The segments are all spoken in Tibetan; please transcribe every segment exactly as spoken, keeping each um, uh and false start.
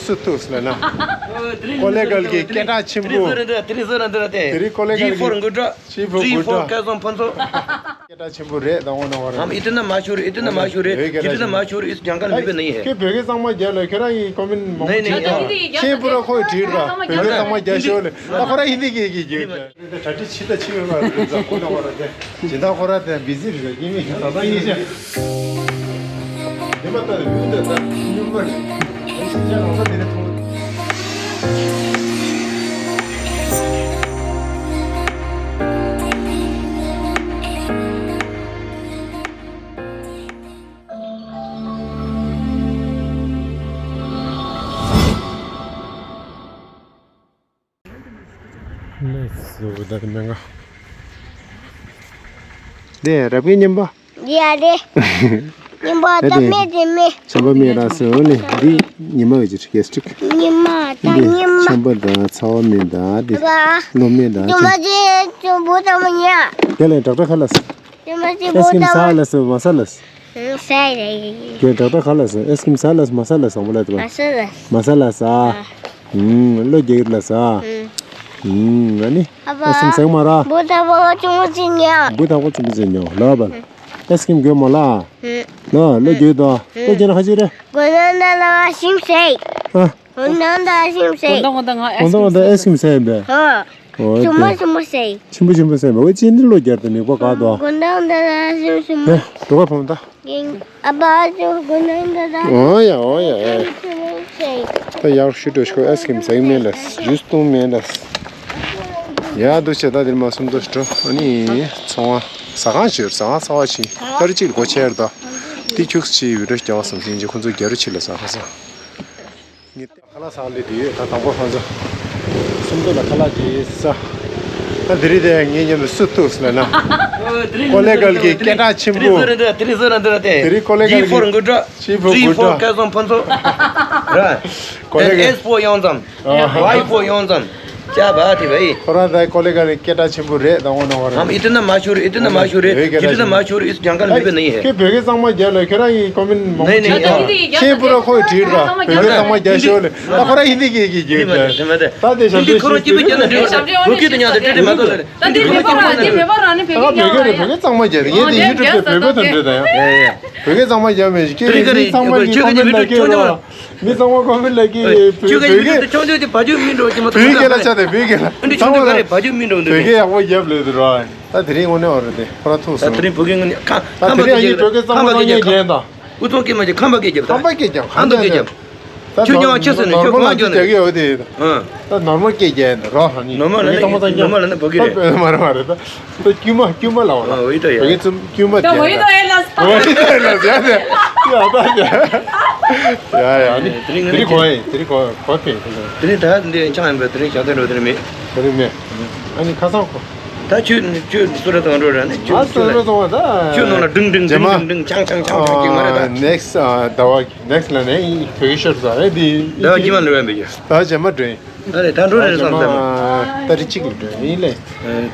སུ་ཐུགས་ལ་ན། ཀོ་ལེ་གལ་གྱི་སྐད་གྲགས་ཆེན་པོ། དེ་རིང་ཀོ་ལེ་གལ་གྱི་ཇི་ཕོར་དགོད་བྲོ། སྐད་གྲགས་ཆེན་པོ་རེད། ད་འོ་ན་བ་རེད། ཁྱོད་བོད་སྐད་གཙང་མ་རྒྱག་ལ་ཁྱོད་རང་ཡིན་ཀོ་མེན་མང་པོ་བྲིས་ད། བོད་སྐད་གཙང་མ་རྒྱག་ཤོག་ལེ། ད་ཁོ་རང་ཧིན་དི་སྐད་ཀྱི་རྒྱུ། གྲ་སྒྲིག་ཕྱི་ལྟ་ཕྱི་ཡོད་པ་རེད། ཁོ་ན་ཁོ་ར་དེ་སྦྱིན་བདག་ཁོ་ར་དེ་བི་ཟི་རེད། ཡིན་མིན་ད་ལྟ་ཡིན་ཤག་ཉི་མ་ལྟ་ལུས་དེ་ད་སྨྱུག་མ་རེད། སེམས་ཅན་ལོག་ལྟ་དེ་རེད་ཐུག་ལགས་སོ། ད་དེ་མེད་ང་། འདི་རབ་ཀྱི་ཉིན་པ། འདི་ཡ་རེད། ཉིན་པ་ད་དེ་མེད་དེ་མེད། ཆམ་པ་མེད་ར་སོ་ནི་འདི་ཉི་མ་གི་ཅི་གེ་སྟིག་ཉི་མ་ད་འདི་ཉི་མ། ཆམ་པ་ད་ཚ་བ་མེད་ད་འདི་ལ། ལོ་མེད་ད་ཉི་མ་ཅི། ཅི་ཅུ་བུ་ད་མ་ཉ། དེ་ལས་ཌོག་ཊར་ཁ་ལ་སོ། ཉི་མ་ཅི་ཨེ་སི་ཀིམ་བུ་ད་ཟ་མ། ལ་སོ་མ་ཟ་ལ་སོ། ས་རེད། ཀྱེ་ཌོག་ཊར་ཁ་ལ་སོ། ཨེ་སི་ཀིམ་ཟ་ལ་སོ་མ་ཟ་ལ་སོ་བ་ལ་དུ་བ། མ་ཟ་ལ། མ་ཟ་ལ་ཟ། ཨ། ཧུམ། བློ་རྒྱག་ལ་ཟ། ཧུམ། ཨ་ནི་ཨ་ཕ། ཨེ་སི་ཀིམ་ཟ་མ་ར། བུ་ད་བ་ཆུང་ཆུང་ཉ། བུ་ད་བ་ཆུང་ཆུང་ཉ་ལ་བ། ཨེ་སི་ཀིམ་གོ་མ་ལ། ལ་བློ་རྒྱག་དོ། བློ་རྒྱག་ན་ཁ་ཅི་རེད། གོ་ན་ན་ལ་ཤིམ་སེ། ཨ། གོ་ན་ད་ཤིམ་སེ། གོ་ན་གོ་ན་ཨེ་སི་ཀིམ་ཟ་མ། ཧ། ཨོ་ཆུང་མ་ཆུང་མ་ཟེར། ཆུང་མ་ཆུང་མ་ཟེར་བ། འོ་ཅི་འདི་ལོ་རྒྱར་དུ་མིག་པ་ག་དོ། དགོན་དང་འདི་ལ་ཆུང་ཆུང་མ། ཧེ་འགྲོ་ག་ཕོམ་ད། ཨ་ཕ་ཆུང་དགོན་དང་འདི་ལ། ཨོ་ཡ་ཨོ་ཡ་ཨེ། ཆུང་མ་ཟེར། ད་ཡག་ཤུ་འགྲོ་ཤོ། ཨེ་སི་ཀིམ་ཟ་གི་མེད་ལ། ཇུས་བཏུང་མེད་ལ། ཡ་འདུག་བྱས་ད་འདིར་མ་སུམ་མདོ་ཞིག་འགྲོ། ཨ་ནི་ཚོང་བ་ཟ་ཁང་ཞིག་ཡོད། ཟ་ཁང་གསར་བ་ཞིག་ཏར་གཅིག་སྒོ་ཕྱེ་ཡར་ད། འདི་ཁྱུག་ཅིག་བི་ཌིའོ་རྒྱག་བསམ་སིན་ཅི་ཁོང་ཚོ་རྒྱ་རུ་ཕྱི་ལ་ཟ་ཁ་ཟ། ངས་ཁ་ལག་ཟ་ལེ་དུས་ད་དང་པོ་ཁོང་ཚོ་སུམ་མདོ་ལ་ཁ་ལག་ཅིག་ཟ། ད་དེ་རིང་དེ་ངའི་མཉམ་དུ་སུ་ཐུག་ཟེར་ན། ཀོ་ལེ་གལ་གྱི་སྐད་གྲགས་ཆེན་པོ། དེ་རིང་ཀོ་ལེ་གལ་གྱི་ཇི་ཕོར་དགོད་བྲོ། ཇི་ཕོར་དགོད་བྲོ། སྐད་གཙང་མ་ཕོན་ཚོ། ར། ཀོ་ལེ་གལ། ཨེ་སི་ཕོར་ཡོང་ཙམ། ཝའི་ཕོར་ཡོང་ཙམ། ཅ་བ་དེ་བའི། ཁོ་རང་ད་ཀོ་ལེ་གལ་གྱི་སྐད་གྲགས་ཆེན་པོ་རེད། ད་འོ་ན་འོ་ར། ཨམ་ཨི་ཏི་ན་མ་ཤོར། ཨི་ཏི་ན་མ་ཤོར་རེད། ཨི་ཏི་ན་མ་ཤོར། ཨི་སི་ཇང་ག་ལ་མི་བེ་ནི་ཡེ། ཁྱོད་བོད་སྐད་གཙང་མ་རྒྱག་ལ་ཁྱོད་རང་གི་ཀོ་མེན་མང་པོ་ནི་ནི་བྲིས་ཡོད། ཁྱེད་པུ་ར་ཁོས་བྲིས་ར། བོད་སྐད་གཙང་མ་རྒྱག་ཤོག་ལེ། ད་ཁོ་རང་ཧིན་དི་སྐད་ཀྱི་རྒྱུད་དེ། ད་དེ་ཞབས་ཞུ་ཁོ་རང་སྐྱིད་པོ་རྒྱག་ན་འགྲིག་བོད་སྐད་དུ་ཉག་དེ་འདྲ་མ་གཏོགས་ལེ། ད་འདི་བོད་པ་རང་ནི་བོད་སྐད་ད་བོད་སྐད་རེད། བོད་སྐད་གཙང་མ་རྒྱག་རེད། ངས་དེ་ཡུ་ཊུབ་དེ་བོད་པ་དང་འདྲ་ད་ཡང་། ཡ་ཡ། བོད་སྐད་གཙང་མ་རྒྱག་མེད་ཀྱི་སྐད་རིགས་ཚང་མ་གི་ཁོ་མེན་ལ་སྐད་རོགས། མི་ཚང་མ་ཁོ་མེན་ལ་སྐད་བོད་སྐད་ཁྱོད་ཀྱི་ཡུ་ཊུབ་ཆུང་ཆུང་དེ་བ་ཇུ་མི་འགྲོ་གི་མ་གཏོགས། བོད་སྐད་ལ་ཆ་དེ་བོད་སྐད་ལ་ཨ་འདི་ཚང་ཆུང་ཆུང་ག་མ་རེད། བ་ཇུ་མི་འགྲོ་འདུག་བོད་སྐད་ཡག་པོ་རྒྱབ་ལོས་དེ་རོ། ད་དེ་རིང་དངོས་གནས་འོ་རེད་དེ་ཁོ་རང་ཐུག་སོང་། ད་དེ་རིང་བོད་སྐད་ངོ་ནས་ཁ་ད་ཁམས་དེ་པ་རིང་ཨ་ཡི་སྐད་བོད་སྐད་གཙང་མ་ཁམས་པ་གནང་མཁན་སྐད་རྒྱན་དང་། ཨུ་ཚོང་སྐད་མ་བྱེད། ཁམས་པ་སྐད་རྒྱབ་དང་། ཁམས་པ་སྐད་རྒྱབ། ད་ཁྱོད་ཀྱང་ཁྱེད་ཟེར་ནས་ཁྱོད་ཁོང་ཁྱོད་ནས། ད་ནོར་མལ་སྐད་རྒྱག་ཡོད་དེ། ད་ནོར་མལ་སྐད་རྒྱག་ཡིན་རོ་ཧ་ནི། ནོར་མལ་ལ་ནི་ནོར་མལ་ལ་ནི་བོད་སྐད་རེད། མ་རེད་མ་རེད། ད་ད་དཀྱུས་མ་དཀྱུས་མ་ལ་འོ་ར། ཨ་འོ་ཡི་ད་ཡ། བོད་སྐད་ཙམ་དཀྱུས་མ་ད་བོད་ཡི་ད་རྒྱག་ཡ་ལ། བོད་ཡི་ད་ཡ་ལ་ཡ་ཡ་ཡ་ཡ་ནི། དེ་རིང་ང་དེ་རིང་གོ་ཡིན། དེ་རིང་གོ་གོ་ཕེ། དེ་རིང་ད་འདི་ཆང་ཡིན་པ། དེ་རིང་ཞག་ཐེངས་འགྲོ་དེ་རིང་མེད། དེ་རིང་མེད། ཨ་ནི་ཁ་སང་གོ། ད་ཁྱོད་ཁྱོད་སུ་ར་དང་འགྲོ་ར་ནི་ཁྱོད་ཨ་སུ་ར་དང་བ་ད། ཁྱོད་ནང་ལ་ཌིང་ཌིང་ཌིང་ཌིང་ཌིང་ཆང་ཆང་ཆང་ཆང་ཅིག་མ་རེད་ད། ནེག་སི་ཨ་ཟླ་བ་ནེག་སི་ལ་ནས་བོད་ཤོར་ས་རེད་འདི། ཟླ་བ་རྗེས་མ་ལ་རན་པའི་ཡ། ཟླ་བ་རྗེས་མ་འགྲོ་ཡིན། ཨ་རེད་ད་འགྲོ་རེད་བསམ་བསམ། ཏ་རིག་གཅིག་ལ་འགྲོ་ཡིན་ལེ།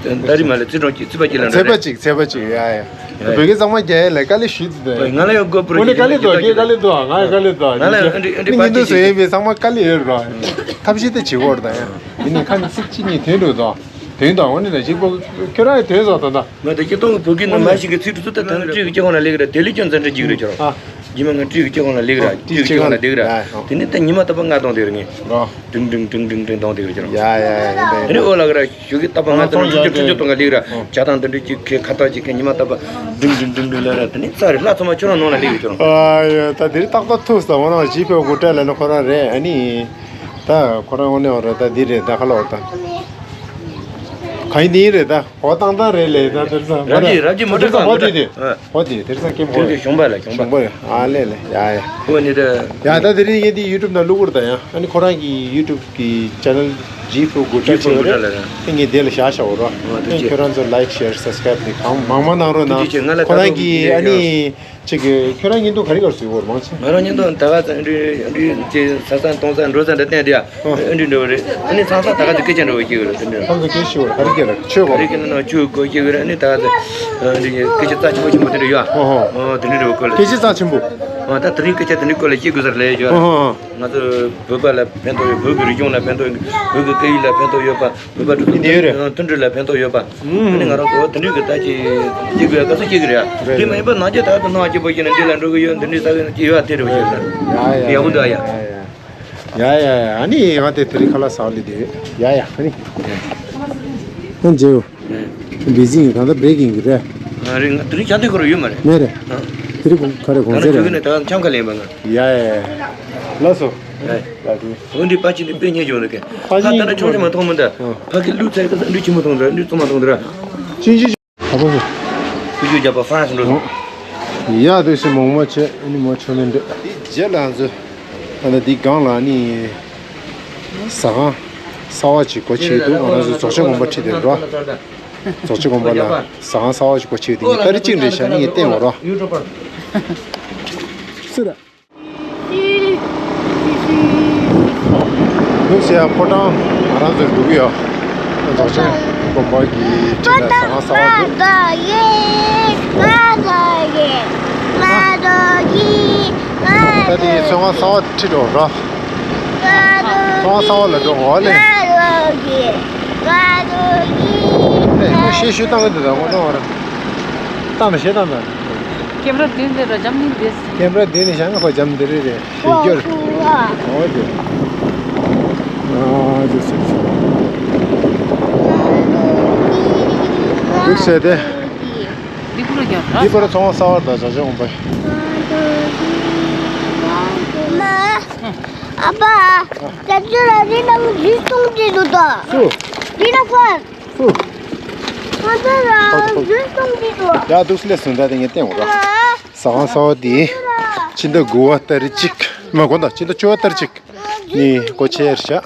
ཏ་རིག་མ་ལེ་ཚེས་གྲངས་གཅིག་ཚེས་པ་གཅིག་ལ་འགྲོ་ཚེས་པ་རེད། གཅིག་ཚེས་པ་གཅིག་ཡ་ཡ། ཡ་བོད་སྐད་གཙང་མ་རྒྱག་ཡ་ལ་དཀའ་ལས་ཞུས་ཏེ། ང་ལ་ཡང་གོ་པུ་ར་ང་ལ་དཀའ་ལས་འདུག་ང་ལ་དཀའ་ལས་འདུག་ང་ལ་དཀའ་ལས་འདུག་ང་ལ་ཡང་ཨ་འདྲི་ཨ་འདྲི་ནི་ཉིན་དུ་བཟོས་ཡིན་པའི་ཚང་མ་དཀའ་ལས་ཡོད་རེད། ཐབས་ཤེས་དེ་བྱེད་དགོས་རེད་ད་ཡ། ཡིན་ནའི་ཁ་ནས་ཚིག་གཅིག་གཉིས་ཐོན་འགྲོ་དང་། དོན་དང་འོ་ནི་ན་གཅིག་པོ་ཁྱོད་རང་གི་དོན་བཟང་དང་ད། ང་ད་སྤྱིར་བཏང་གི་བོད་སྐད་ནང་མ་ཞིག་གི་ཚིག་དྲུག་ཙམ་ད་ད་ནི་སྤྲེའུ་གི་སྤྱི་ཁོངས་ལ་སླེབས་ཀྱི་ར། དེ་ལས་ཀྱང་འཛིན་གྲྭ་རྒྱུགས་རེད་ཁྱོད་རང་། ཨ། རྗེས་མ་ང་སྤྲེའུ་གི་སྤྱི་ཁོངས་ལ་སླེབས་ར། སྤྲེའུ་གི་སྤྱི་ཁོངས་ལ་སླེབས་ར། དེ་ནས་ད་ཉི་མ་རྟག་པར་ང་གཏོང་དེ་རེད་ངས། ཨ། ཌིང་ཌིང་ཌིང་ཌིང་ཌིང་གཏོང་དེ་རེད་ཁྱོད་རང་། ཡ་ཡ་ཡ་ཡིན་ད་ཡིན། དེ་ནས་འོ་ལ་གི་ར་ཞུ་གི་རྟག་པར་ང་ད་ནི་ཁྲུང་ཁྲུང་ཁྲུང་ཁྲུང་གཏོང་ག་སླེབས་ར། ཇ་དང་དེ་འདྲ་ཅིག་གི་ཁ་བཏགས་ཅིག་གི་ཉི་མ་རྟག་པར་ཌིང་ཌིང་ཌིང་ཌིང་ལབ་ར། དེ་ནས་ས་རེད་ལྷ་ཚང་མ་ཁྱོད་རང་ནང་ལ་སླེབས་ཡོད་ཁྱོད་རང་། ཨ་ཡ་ད་དེ་རིང་ཏག་ཏག་ཐུག་ས་འོ་ན་ཇི་ཕེ་གུ་ཏྲ་ལ་ནི་ཁོ་རང་རེད། ཨ་ནི། ད་ཁོ་རང་དངོས་གནས་འོ་ར་ད་འདི་རེད་ད་ཁ་ལོ་ད། གང་ཡིན་འདི་ཡིན་རེད་ད། འོ་ཏང་ཏང་རེད་ལེ་ད་དེར་ས། རབ་ཀྱི་རབ་ཀྱི་མོ་ཊ་ས་ཧོ་དེ་དེ། ཧོ་དེ་དེར་ས་ཀེམ་ཧོ། དེ་གཞོང་པ་ལ་གཞོང་པ། གཞོང་པ་ཡ་ཨ་ལེ་ལེ་ཡ་ཡ། ཧོ་ནི་ད། ཡ་ད་དེ་རིང་ངས་འདི་ཡུ་ཊུབ་ནང་བླུག་གོ་ར་ད་ཡ། ཨ་ནི་ཁོ་རང་གི་ཡུ་ཊུབ་གི་ཅེ་ནལ་ཇི་ཕོ་གུ་ཊ་ཆེ་བ་རེད། ངས་འདི་ལ་བཞག་བཞག་འོ་ར། ཨ་ནི་ཁྱོད་རང་ཚོ་ལའིཀ་ཤེར་སབ་སི་ཀ་རེབ་དེ་གང་མང་མང་གནང་རོགས་གནང་། ཁོ་རང་གི་ཨ་ནི། ཅིག་གི་ཁྱོད་རང་བརྙན་ཐུང་ག་རེ་ག་རེ་བཟོས་ཡོད་མང་ཆེ། ང་རང་བརྙན་ཐུང་ད་ག་ཚོད་འདི་འདི་ཅིག་ས་ས་གཏོང་ས་འགྲོ་ས་འདྲ་བསྟན་དེ་ཡ། ཨ་འདི་འདྲ་བ་རེད། ཨ་ནི་ཚང་ས་ད་ག་ཚོད་སྐད་ཆ་འདྲ་བ་ཞིག་ཡོད་རེད་དེ་འདྲ། ཚང་ས་སྐད་ཤི་བ་ག་རེ་སྐད་རེད་ཆོས་ག་གོ། རེ་སྐད་ན་ཆོས་གོ་ཞིག་ཡོད་རེད། ཨ་ནི་ད་ག་ཚོད་འདི་སྐད་ཆ་རྩ་ཆེན་པོ་ཆེན་པོ་དེ་འདྲ་ཡོད་ཨ། ཨོ་ཧོ། ཨ་དེ་འདྲ་འདྲ་བ་གོ་ལ། སྐད་ཆ་རྩ་ཆེན་པོ། ཨ། ད་དེ་རིང་སྐད་ཆ་དེ་འདྲའི་སྐོར་ལ་བཤད་དགོས་ས་རེད་ཡོད། ཨ་ཧ། ང་ཚོ་བོད་པ་ལ་ཕན་ཐོགས་ཡོད། བོད་ཀྱི་རིག་གཞུང་ལ་ཕན་ཐོགས་ཡོད། བོད་ཀྱི་སྐད་ཡིག་ལ་ཕན་ཐོགས་ཡོད་པ། བོད་པ་འདི་འདྲ་རེད། མཐུན་སྒྲིལ་ལ་ཕན་ཐོགས་ཡོད་པ། ཨ་ནི་ང་རང་ཚོ་དེ་འདྲའི་གི་ད་ཅི་བཤད་དགོས་ཡ་སྐབས་སུ་བཤད་གི་རེད། རེད། དེ་མ་ཡིན་པ་ནང་ཆོས་ད་ད་ནང་སྐྱིད་པོ་བྱས་ནས་འདི་ལ་འགྲོ་གི་ཡོད། འདི་འདྲའི་ས་གི་ཡོད་དེ་རེད་བཤད་ན། ཡ་ཡ་ཡག་པོ་འདུག་ཡ། ཡ་ཡ་ཡ། ཨ་ནི་ང་དེ་དེ་རིང་ཁ་ལག་ཟ་བ་ལས་དེ། ཡ་ཡ། ཨ་ནི། ཨ་མཇལ། བི་ཟི་ཡིན། ད་ལྟ་བྷི་རེག་ཡིན་གི་རེད། ཨ་རེད། ང་དེ་རིང་ཆ་དེ་ཁོ་ར་ཡོད་མ་རེད། མེད་རེད། ཨ། དེ་རིང་ག་རེ་གོང་ཚད་རེད། ད་འཆམ་ཁ་ལེན་པ་ང་། ཡ་ཡ་ཡ། ལགས་སོ། ཡ། ལགས་སོ། འོ་འདི་ཕ་ཆི་ནི་དཔེ་ཉེ་བྱུང་འདུག་གས། ཕ་ཆི་ད་ནི་ཆུང་ཆུང་མ་མཐོང་མི་འདྲ། ཨ། ཕ་གི་ལུས་ཚད་ད་འདི་ཆི་མོ་མཐོང་འདྲ། འདི་ཙུ་མ་མཐོང་འདྲ། ཅིང་ཅི། ཨ་ཕ་ཕ། ཁུ་ཆུ་རྒྱབ་པ་ཧྥ་རན་སི་འགྲོ་སོང་། ཡ་དུས་སུ་མོག་མོག་བྱས། ཨ་ནི་མོ་ཆོ་མེད་འདྲ། འདི་རྗེས་ལ་ང་ཚོ་ད་ལྟ་འདི་སྒང་ལ་ནི་ཟ་ཁང་གསར་བ་ཅིག་སྒོ་ཕྱེ་འདུག་ང་རང་ཚོ་རྫོགས་ཆེན་དགོན་པ་ཁྲིད་དེ་འགྲོ། རྫོགས་ཆེན་དགོན་པ་ལ་ཟ་ཁང་གསར་བ་ཅིག་སྒོ་ཕྱེ་འདུག་ཏ་རིག་གཅིག་རེད་ཤག་ནི་ངས་བསྟན་འོ་རོགས། སུ་ར། འདུག་ཟེར་ཡ་ཕོ་བྲང་ང་རང་ཚོ་འགྲོ་གི་ཡོད། རྫོགས་ཆེན་དགོན་པ་གི་འཁྲིས་ལ་ཟ་ཁང་གསར་བ་འདུག་ད་དེ་ཚོང་ཁང་གསར་བ་ཁྲིད་འགྲོ་ར། ཚོང་ཁང་གསར་བ་ལ་འགྲོ་དགོས་ལེ། ཨེ་ཤེས་ཤུ་བཏང་གི་འདུག་ད་ངོ་གནོང་བ་ར། བཏང་ན་ཤེས་བཏང་ད། ཀེམ་ར་མདུན་དེ་ར་འཇམ་ནི་འདེས། ཀེམ་ར་འདི་ནི་བཞག་ན་ཁོ་འཇམ་འདི་རེད་རེད་ཞེས་སྐྱོར། འོ་དེ། ཨ་དེ་སེམས་སོ། འདུག་ཟེར་ཏེ། འདི་ཁུ་རུ་རྒྱབ་ར། འདི་པར་ཚོང་གསར་བ་དང་བྱ་བྱ་འོང་པ། ཨ་ཕ། ད་ཅི་ར་འདི་ནང་འཛུལ་སོང་འདི་འདུག་ད། སུ། འདི་ན་ཕར། ཧུ། ང་ཚོ་རང་འཛུལ་སོང་འདི་འདུག་ཡ་འདུག་སེ་སླེབས་སོང་། ད་དེ་ངས་བསྟན་འོང་ར། ཟ་ཁང་གསར་བ་དེ་ཕྱི་ཟླ་དགུ་བ་ཏ་རིག་གཅིག་མ་དགོངས་དག་ཕྱི་ཟླ་བཅུ་བ་ཏ་རིག་གཅིག་ནས་སྒོ་ཕྱེ་ཡར་བཞག་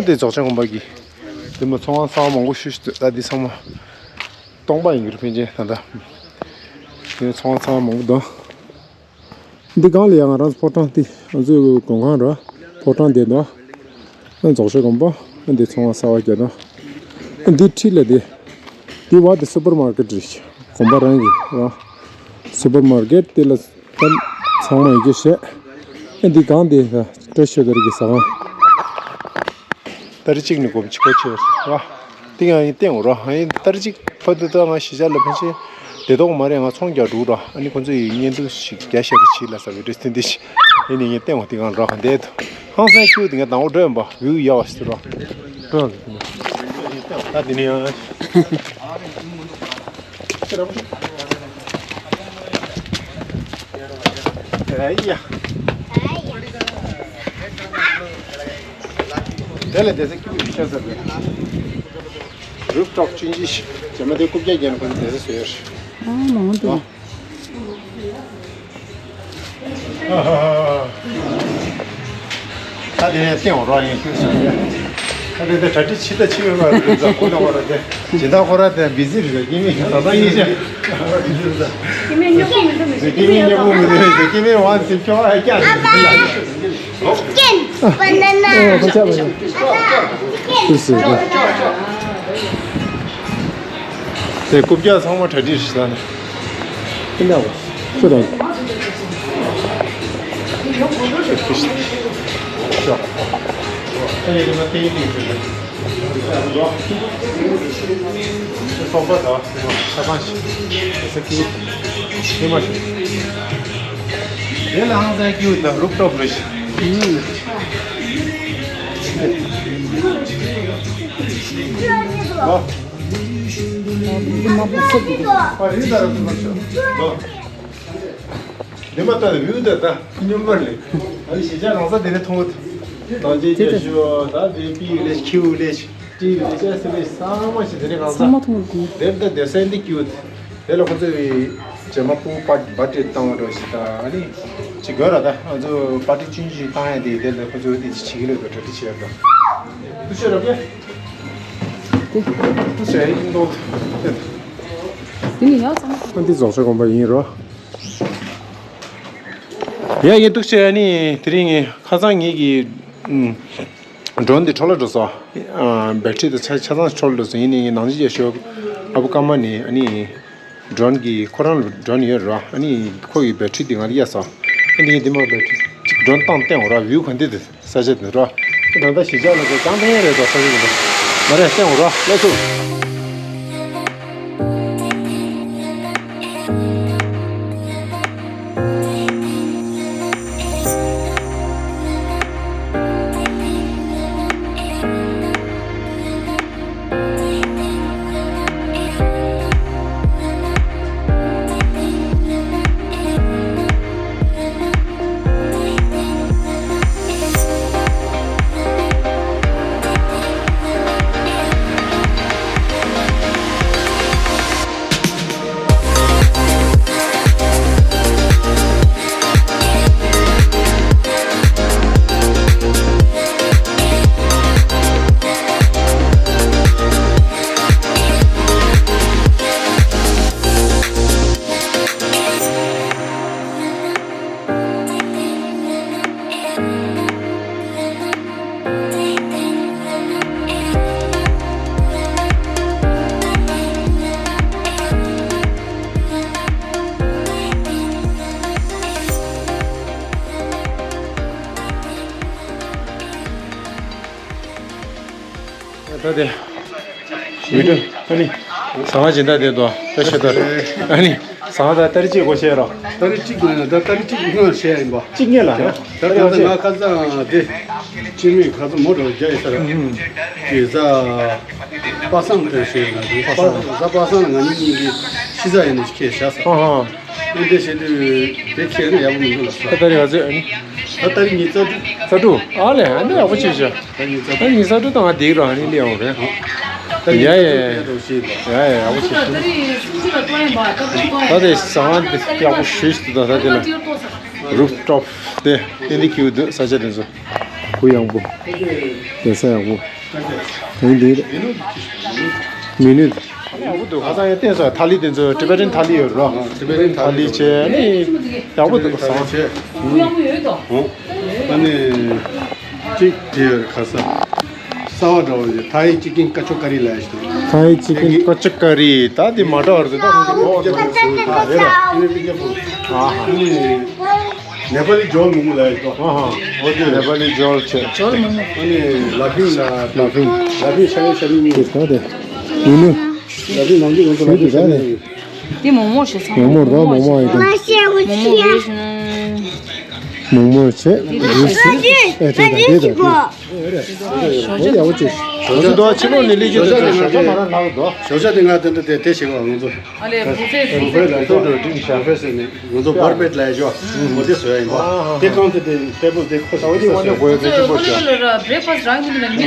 དེ་རྫོགས་ཆེན་དགོན་པ་གི་དེ་མ་ཚོང་ཁང་གསར་བ་མང་པོ་ཞུ་ཞུ་ད་དེ་ཚང་མ་སྟོང་པ་ཡིན་གྱི་རེད། ཕན་ཆད་ད་ལྟ་དེ་ཚོང་ཁང་གསར་བ་མང་པོ་འདུག་འདི་སྒང་ལ་ཡང་ང་རང་ཚོ་ཕོ་བྲང་འདི་ང་ཚོའི་མགོན་ཁང་ར་ཕོ་བྲང་འདི་འདུག་རྫོགས་ཆེན་དགོན་པ་འདི་ཚོང་ཁང་གསར་བ་རྒྱག་འདུག་འདི་འཁྲིས་ལ་འདི་འདི་བ་འདི་སུ་པར་མར་ཀེཊ་རེད། དགོན་པ་རང་གི་ར་སུ་པར་མར་ཀེཊ་འདི་ལ་ད་ཚང་མ་ཡོད་རྒྱུ་བཤད། འདི་སྒང་འདི་བཀྲ་ཤིས་ཆོས་དར་གྱི་ཟ་ཁང་། ཏ་རིག་གཅིག་ནས་སྒོ་ཕྱེ་སྒོ་ཕྱེ་བ། དེ་ཡང་ཡིན་བསྟན་འོ་ར། ཡིན་ཏ་རིག་གཅིག་ཕ་དུ་ད་ང་གཞིས་ཆགས་ལ་ཕན་ཆད་བསྡད་དོགས་མ་རེད། ང་ཚོང་རྒྱག་འགྲོ་ར། ཨ་ནི་ཁོང་ཚོ་ཡི་བརྙན་ཐུང་ཞིག་རྒྱག་ཤག་གི་ཕྱི་ལ་ཟ་བའི་འདྲ་སྟེ་འདི་ཞིག་ཡིན་ནི་ཡིན་བསྟན་འོ། དེ་གང་ར་གང་བསྡད་དོ། ཧང་སང་ཁྱེའུ་དེ་ང་དང་པོ་འགྲོ་ཡོང་པ་བེའུ་ཡག་པ་ཞིག་ར། འགྲོ་ཡོང་གི་དེ་ནི། ད་དེ་ནི་ཡང་། ཨེ་ཡ། དེ་ལས་དེ་ཚེ་སྐྱིད་པོ་ཤར་ཟེར་བས། རུབ་ཊོབ་ཆུང་ཆུང་ཞིག་རྗེས་མ་དེ་རྐུབ་བཀྱག་བརྒྱབ་ནས་ཁོ་ཚོ་དེ་ཚེ་བཟོས་ཡོད་རེད། ཨ་མང་འདུག་ད་དེ་ནས་བསྟན་འོ་ར་ཡིན་ཤུལ་སོང་ཡ། ད་དེ་འདྲ་གྲ་སྒྲིག་ཕྱི་ད་ཕྱི་ཡོད་པ་རེད། ད་ཁོ་ན་བ་ར་དེ་སྦྱིན་བདག་ཁོ་ར་དེ་བི་ཟི་རེད། སྐྱེ་དམན་ད་ད་ཡིན་ཤག་སྐྱེ་དམན་མཉེས་པོ་མི་འདུག་སྐྱེ་དམན་མཉེས་པོ་མི་འདུག་སྐྱེ་དམན་ཝང་ཚིག་ཁྱོད་ཨ་ཀྱག་ཅིག་ལ། Chicken, banana. ཨོ་ཁ་ཆག་པ་ཡིན། Chicken. སུ་སུ་སུ། དེ་རྐུབ་བཀྱག་ཚང་མ་གྲ་སྒྲིག་རེད་ཟ་ནས། ཀུན་དགའ་བོ། སུ་རེད། ཚོགས་པ་དང་ཆ་ཚང་ཞིག་ས་ཀྱི་ཉི་མ་ཞིག་དེ་ལ་ཧང་སང་ཀྱི་དང་རུབ་ཊོབ་རེད་ཤག་ཨོ། འདི་མ་པོ་སུབ་འདི། ཨ་རི་ད་རུབ་ཊོབ་ཤག་འདི་མ་ལྟ་བུའི་ད་ད་སྙོམས་པར་ལས། ཨ་ནི་གཞིས་ཆགས་རང་ས་དེ་ནས་མཐོང་གི་འདུག་ནང་ཆེན་རྒྱ་ཤོད་ད་དེ་པི་ཡུ་ལེ་ཁྱིའུ་ལེ་ཏི་ཡུ་ལེ་ཤ་སི་ལེ་ཚང་མ་ཞིག་དེ་ནས་རང་ས་ཚང་མ་མཐོང་གི་འདུག་དེར་ད་དེ་སན་དེ་ཀྱུ་དེ་ལ་ཁོ་ཚོས་རྗེས་མ་པོ་པ་བ་ཏྲེ་བཏང་བ་འགྲོ་ཞིག་ད་ཨ་ནི་ཅི་དགོས་ར། ད་ང་ཚོ་པ་ཏྲེ་ཆུང་ཆུང་བཏང་ཡ་དེ་དེ་ལ་ཁོ་ཚོས་དེ་ཅི་བྱེད་ཀྱི་ལོས་ད་གྲ་སྒྲིག་བྱེད་ཡ་ད་ཏུ་ཤོད་ར་བས་ཏུ་ཤོད་ཡིན་ཏོ། དེ་ནི་ཡག་ཚང་མ་འདི་རྫོགས་ཆེན་དགོན་པ་ཡིན་རོ། ཡ་ཡིན་འདུག་ཅེ། ཨ་ནི་དེ་རིང་ངས་ཁ་སང་ངེད་ཀྱི་ཨུམ། ཌོན་འདི་འཕྲོ་བརླག་འགྲོ་སོང་། ཨ། བེ་ཏྲི་དེ་ཆ་ཆ་ཚང་འཕྲོ་བརླག་འགྲོ་སོང་། ཡིན་ནའི་ངས་ནང་ཆེན་རྒྱ་ཤོད་ཨ་བུ་ཀ་མ་ནས་ཨ་ནི་ཌོན་གྱི་ཁོ་རང་ལ་ཌོན་ཡོད་རེད་བ། ཨ་ནི་ཁོ་ཡི་བེ་ཏྲི་དེ་ང་ལ་གཡར་སོང་། འདི་འདི་མོ་ལ་ཅིག་ཌོན་བཏང་བསྟན་འོ་ར། བིའུ་ག་འདི་འདི་ས་ཆ་འདི་ར། ད་ལྟ་གཞིས་ཆགས་ལ་གོ་ཅང་ཐེ་རེད་དོ། ས་ཆ་འདི་མ་རེད། བསྟན་འོ་ར། ལགས་སོ། ད་དེ། མི་འདུག་ཨ་ནི། ཟ་ཁང་སྦྱིན་བདག་དེ་དོ། ད་ཤེས་ད། ཨ་ནི། ཟ་ཁང་ད་ཏ་རིག་གཅིག་སྒོ་ཕྱེ་རོགས། ཏ་རིག་གཅིག་ན་ད་ཏ་རིག་གཅིག་སྔོན་ཕྱེ་ཡིན་པ། གཅིག་ངེས་ལ་ཡ། ད་ད་ད་ང་ཁ་སང་དེ། ཅི་མི་ཁ་སང་མོ་ཊ་རྒྱག་ཡི་ས་ར། ཨུམ། དེ་ཟ། པ་སངས་དེ་ཤེས་ན་དེ་པ་སངས་ཟ། པ་སངས་ལ་ང་གཉིས་གཉིས་ཀྱི་ཤི་ཟ་ཡིན་ནི་ཁྱེད་བཞག་ས། ཨ་ཧ། ཨེ་འདྲ་བྱེད་དུས་དེ་ཁྱེད་ནི་ཡག་པོ་མི་འདུག་ལ་ས། ད་ད་རེ་བ་ཟེར་ཨ་ནི། ད་ད་རེ་ཉི་ཚ་དུ། ཚ་དུ། ཨ་ལས་ཨ་ནི་ཡག་པོ་བྱེད་བཞག་ད་ཉི་ཚ་ད་ཉི་ཚ་དུ་དང་ང་དེའི་རོ་ཨ་ནི་ལས་ཡོང་རེད། ད་ཡ་ཡ་ཡ་ཡ་ཡག་པོ་བྱེད་བཞག་ད་རེ་སུམ་ཅུ་ལ་ཏོ་ཡིན་པ་ད་ད་ད་དེ་ཟ་ཁང་དེ་ཡག་པོ་ཞུས་སུ་ད་ད་དེ་ལ་རུབ་ཊོབ་དེ་ཨེ་འདི་ཁྱིའུ་དུ་ས་ཆ་དེ་ཚོ་གུ་ཡངས་པོ་དེ་ས་ཡག་པོ། དེང་འདི་རེད། མི་ནུས། ཡག་པོ་འདུག་ཁ་སང་ཡང་བསྟན་སོང་ཐ་ལི་དེ་ཚོ་ཊི་བེ་ཊན་ཐ་ལི་ཡོད་རོ། ཨ་ཊི་བེ་ཊན་ཐ་ལི་བྱས་ཨ་ནི་ཡག་པོ་འདུག་ཁ་སང་། ཨ་ནི་གཅིག་དེ་ཡོད་ཁ་སང་གསར་པ་འདྲ་བོ་ཞིག་ཐའི་ཅི་ཀིན་ཀ་ཆོ་ཀ་རི་ལབ་ཡ་ཞིག་འདུག་ཐའི་ཅི་ཀིན་ཀ་ཆོ་ཀ་རི་ད་དེ་མ་འདྲ་བ་རེད་ད། ཨ་ནི། ནེ་པ་ལི་ཇོལ་མོག་མོག་ལབ་ཡོད་དོ། ཨ་ཧ། འོ་དེ། ནེ་པ་ལི་ཇོལ་བྱས། ཇོལ་མོག་མོག་ཨ་ནི་ལ་ཕིང་ལ། ལ་ཕིང་། ལ་ཕིང་ཤ་ཡི་ཤ་མི་མི། དེ་ད་དེ། ཡིན་ནོ། ལ་ཕིང་ནང་གི་ཡོང་དུ་ལ་ཕིང་ཤ་ཡི་ཤ་མི་མི། དེ་མོག་མོག་བྱས་ཚང་མ་མོག་མོག་རེད་མོག་མོག་ཡིན་དོ། མོག་མོག་རེད། མོག་མོག་བྱས། རུས་སུ། ཨེ་དེ་ད་དེ་ད་དེ། ཞོགས་ཇ་ཡག་པོ་བྱས། ཞོགས་ཇ་དོ་ཕྱི་ལོགས་ནས་ལས་ཀྱི་དོ་ཞོགས་ཇ་དེ་ང་ཚོ་མ་ར་ལག་དོ། ཞོགས་ཇ་དེ་ང་དེ་འདྲ་དེ་དེ་བྱེད་པ་ང་ཚོ། ཨ་ལས་བུ་ཕྲུག་བུ་ཕྲུག་ལ་ཚོགས་འདུ་སྒྲིག་བྱ་ཕེ་སེ་ནས་ང་ཚོ་བར་བེད་ལ་ཡོད་མོ་དེ་བཟོ་ཡ་ཡིན་པ། དེ་གང་དེ་དེ་ཊེ་བལ་དེ་ཁོ་ས་འོ་དེ་དེ་ཁོ་ས་དེ་ཅི་པོ་ཤ། ང་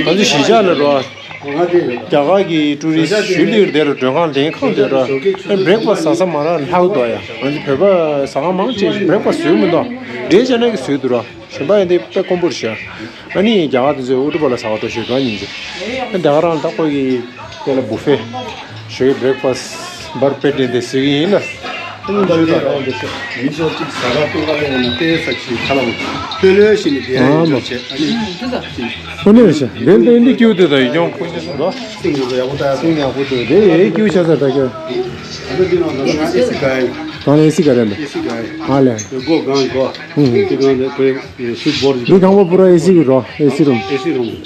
ཚོ་གཞིས་ཆགས་ལ་འགྲོ་བ། རྒྱ་གར་གྱི་ཊུ་རི་སི་ཞུ་ལིར་དེ་རུ་མགྲོན་ཁང་ལེན་ཁང་དེ་རུ་བྷེ་རེག་ཕ་སི་ཟ་ས་མ་ར་ལྷག་དོ་ཡ། ང་ཚོ་བོད་པ་ཟ་ཁང་མང་ཆེ་བྷེ་རེག་ཕ་སི་བཟོས་མི་འདུག་འབྲས་ཅན་ནས་ཀྱི་བཟོས་འདུག་ར། གཞན་པ་ཡིན་དེ་དཔེ་དཀོན་པོ་རེད་ཤག་ཨ་ནི་རྒྱ་གར་དེ་ཚོས་ཨུ་ཏུ་པ་ལ་ཟ་བ་འདྲ་ཞིག་འགྲོ་ཉིན་གྱི། ཨ་རྒྱ་གར་རང་ད་ཁོ་གི་དེ་ལ་བུ་ཕེ། ཞོགས་ཀྱི་བྷེ་རེག་ཕ་སི་བར་བེད་དེ་འདི་ཟེར་གྱི་ཡིན་ལ། ཨ་ནི་འདི་ད་རང་འདི་ཤག་མི་ཚོ་གཅིག་ཟ་ག་ལྟུང་ག་ལ་ཡོང་ན་དེ་ས་ཆི་ཁ་ལ་ལྷོད་ལྷོད་ཞིག་ནི་དེ་ཨ་འཇོག་བྱེད་ཨ་ནི། ཨ་ནི་ཤག་འདི་འདི་འདི་ཀྱུ་དེ་ད་ཡོད་ཀྱང་ཁོ་ཅི་སུ་འདུག་སིང་ཡག་པོ་ད་སིང་ཡག་པོ་འདུག་འདི་ཡའི་ཀྱུ་ཆ་ས་ད་ཀྱོ། ཨ་ནི་འདི་ནང་ད་ང་ཨེ་སི་ག་ཡིན། ད་ལ་ཨེ་སི་ག་རེད་འདུག་ཨེ་སི་ག་ཡིན། ཨ་ལས། སྒོ་གང་གོ། ཧུང་ཧུང་། དེ་གང་དེ་ཁོའི་སུ་བོར་འདི་ཁང་པ་པུ་ར་ཨེ་སི་གི་རོ། ཨེ་སི་རུམ། ཨེ་སི་རུམ།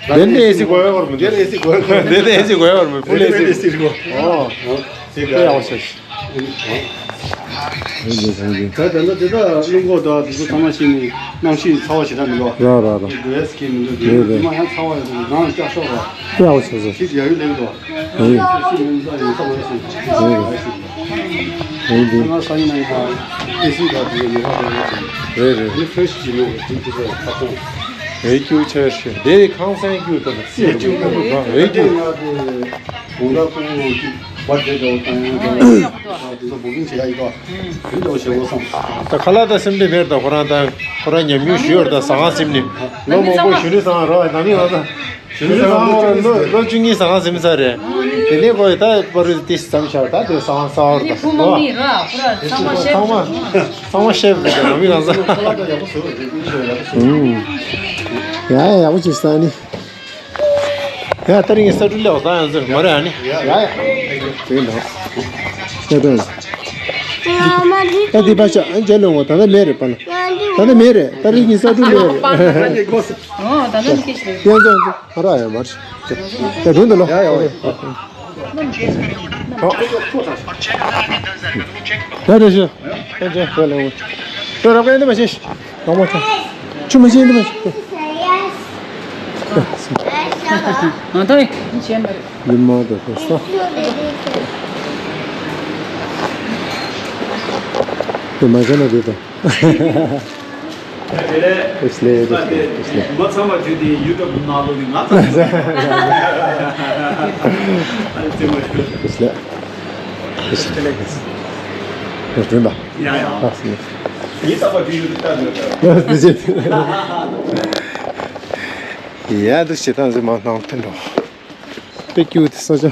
དེ་འདི་ཨེ་སི་གོ་ཡ་བར་མི་འདུག་དེ་ཨེ་སི་གོ་ཡ་བར་དེ་འདི་ཨེ་སི་གོ་ཡ་བར་མི་ཕུལ་ཨེ་སི་ཨེ་སི་གོ། ཨོ། དེ་ཡག་པོ་ཤེས། ད་ད་ད་ད་སྣུམ་འཁོར་དང་དེ་ཚོ་ཚང་མ་ཤེས་ནས་གནམ་གཤིས་ཚ་བ་ཞེ་དྲག་མི་འདུག་ར་ར་ར། དེ་འདྲ་སྐད་མི་འདུག་རེད་རེད། དེ་མ་ཡང་ཚ་བ་ཡོད་དུས་རང་ལ་སྐྱག་ཤོག་ར། ཡག་པོ་ཤེས་སོ། ཁྱེད་ཀྱི་ཡ་ཡུལ་ལེགས་འདུག་ཨེ། ཤེས་མི་འདུག་ཡིན་ས་མ་ཤེས། རེད་རེད། ང་ས་ཡིན་ན་ཡིན་ཨེ་སི་ག་དེ་ཡོད་ཁ་དེ་ཡོད་ཅིང་། རེད་རེད། ཨ་ནི་ཕེ་རེ་ཤི་ཅི་ནོ་ཅིག་དེ་ཚོ་ཁ་ཚོན། ཨེ་ཀྱུ་ཆེ་ཤོས་དེ་ཁང་སེང་ཀྱུ་དང་སི་ཀྱུ་ཨེ་ཀྱུ་ཨེ་ཀྱུ། ང་དེ་གོང་ད་ཁོང་ཅིག་བར་དེ་འདྲ་བོ་བཏང་ཡང་འདྲ་བོ་དེ་ཚོ་བུ་ཀིང་བྱེད་ཡ་ཡིན་ཏོ། དེ་འདྲ་བོ་བྱེད་དགོས་བསམ། ད་ཁ་ལག་ད་སེམས་ཁྲལ་མེད་ད། ཁོ་རང་ད་ཁོ་རང་ཉམས་མྱོང་ཞུ་ཡོད་ད། ཟ་ཁང་ཟིན་ནས་ལོ་མང་པོ་གཞོན་ནུ་ཟ་ཁང་རོགས་ནང་མི་ང་ད། གཞོན་ནུ་ཟ་ཁང་ལོ་ལོ་བཅུ་གཉིས་ཟ་ཁང་ཟིན་ཚར་རེད། དེ་ནས་ཁོ་ཡི་ད་པ་རུ་ཏི་སི་ཙམ་ཤར་ད་དེ་ཟ་ཁང་ཟ་བར་ད་ནི་ཁུ་མ་མི་ར་ཁོ་ར་ཚང་མ་ཤེབ། ཚང་མ་ཚང་མ་ཤེབ་རེད་ད་ནང་མི་ང་ཟ། ཨུམ། ཡ་ཡ་ཡག་པོ་ཅིག་ཟ་ནི། ཡ་ད་རིང་ས་འབྲུ་ལེགས་ཟ་ཡང་ཟེར་མ་རེད་ཨ་ནི། ཡ་ཡ། དེ་འདྲ། ཡ་ད། ད་འདི་ཕ་ཆ་ཨ་མཇལ་ལོ་ངོ་ད་ལྟ་མེད་རེད་པ་ན། ད་ལྟ་མེད་རེད། ད་རིག་གི་ས་འབྲུ་མེད་རེད། ཨོ་ད་ལྟ་མི་སྐད་ཆ་རེད། ཡང་ཚོ་ཚོ་ཧ་ར་ཡང་མར་ད་འགྲོ་འདི་ལ། ཡ་ཡ་ཡ། ད་རེ་ཞུ། ཨ་ཅེ་ཁོ་ལེ་འོ། ཁྱོད་རབ་ཀན་འདི་མ་ཤེས། རང་མོ་ཆ། ཆུ་མ་ཤེས་འདི་མ་ཤེས། ང་ད་ཡིན་ཤེས་མ་རེད། ཡིན་མ་དེ་ཁོ་ས། དེ་མ་ཤེས་ན་དེ་དང་། དེ་ལས་ཨེ་སླེ་དེ་སླེ་དེ་སླེ། མ་ཚང་མ་བརྗོད་དེ་ཡུ་ཊུབ་ནང་ལོགས་ནས་ང་ཚང་མ་ཨ་ཙི་མ་ཤོད། ཨེ་སླེ་ཨེ་སླེ་ཨེ་སླེ་ཨེ་སླེ། ཡ་ཡ། ཨ་སླེ། ཡིན་ད་པ་དེ་ཡུ་ཊུབ་ལྟ་འདོད་ད། ཨ་དེ་ཅི། ཡ་དུ་ཞེ་ཐང་ཟི་མ་ནང་ཐོན་འགྲོ། དཔེ་ཀྱུ་དེ་ས་ཆ་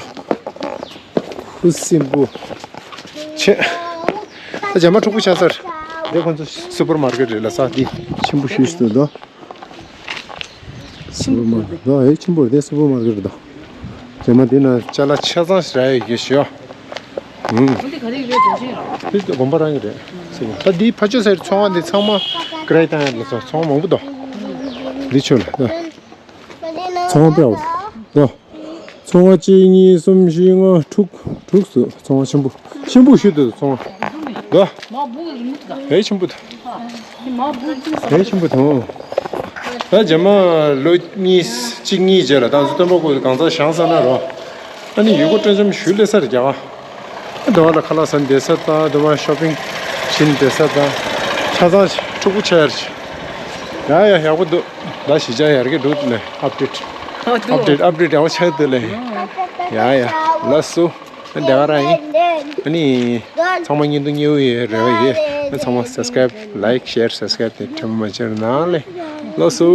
ཁུ་སིམ་པོ་ཆེ། ད་རྗེས་མ་ཕྲུ་གུ་ཆགས་ས་རེད། འདི་ཁོང་ཚོ་སུ་པར་མར་ཀེཊ་རེད་ལ་ས་འདི་ཆེན་པོ་ཞུས་སུ་འདུག་སུ་པར་མར་ཀེཊ་ད་ཧེ་ཆེན་པོ་རེད། དེ་སུ་པར་མར་ཀེཊ་རེད་ད། རྗེས་མ་འདི་ན་ཅ་ལག་ཆ་ཚང་ཞིག་རག་ཡོད་ཀྱི་ཞུ། ཨུམ། འདི་ག་རེ་ཡོད་དོ་ཅི་ར། འདི་དགོན་པ་རང་གི་རེད། ད་འདི་ཕ་ཆོས་ཟེར་ཚོང་བ་འདི་ཚང་མ་ཀ་རེ་བཏང་ཡ་ལ་ཚོང་ཚོང་མང་པོ་འདུག་འདི་ཆོས་ལ་ད། ཚོང་པ་པེའོ། ལོ། ཚོང་བ་གཅིག་གཉིས་གསུམ་བཞི་ལྔ་དྲུག་དྲུག་སུ་ཚོང་བ་ཆེན་པོ། ཆེན་པོ་ཞུ་དུ་ཚོང་བ། ལོ། ཧེ་ཆེན་པོ་དང་། ཧེ་ཆེན་པོ་དང་། ད་རྗེས་མ་ལོ་གཉིས་གཅིག་གཉིས་རྗེས་ལ་ད་ཚོ་སྟོན་པ་ཀོ་གང་ཚ་ཞང་ས་ན་རོ། ཨ་ནི་ཡུལ་སྐོར་སྤྲོ་འཆམ་ཞུ་ལེ་ས་རེ་རྒྱག་ག་འདི་བ་ལ་ཁ་ལག་ཟ་བསྡད་ས་དང་འདི་བ་ཤོ་པིང་བྱེད་བསྡད་ས་དང་ཆ་ཚང་ཕྲུ་གུ་ཆ་ཡར་ཡ་ཡ་ཡག་པོ་འདུག་ད་གཞིས་ཆགས་ཡར་གི་འགྲོ་ལེ་ཨབ་ཌེཊ་ཨབ་ཌེཊ་ཨབ་ཌེཊ་ཡག་པོ་ཆགས་འདུག་ལེ། ཡ་ཡ་ལགས་སོ། ཨ་འདི་ག་རང་ཡིན། ཨ་ནི་ཚང་མ་བརྙན་ཐུང་ཉེ་བོ་ཡི་རེ་བ་ཡོད། ཨ་ཚང་མ་སབ་སི་ཀ་རེབ་ལའིཀ་ཤེར་སབ་སི་ཀ་རེབ་དེ་ཁྲེལ་མ་མ་བྱེད་རོགས་གནང་ལེ། ལགས་སོ།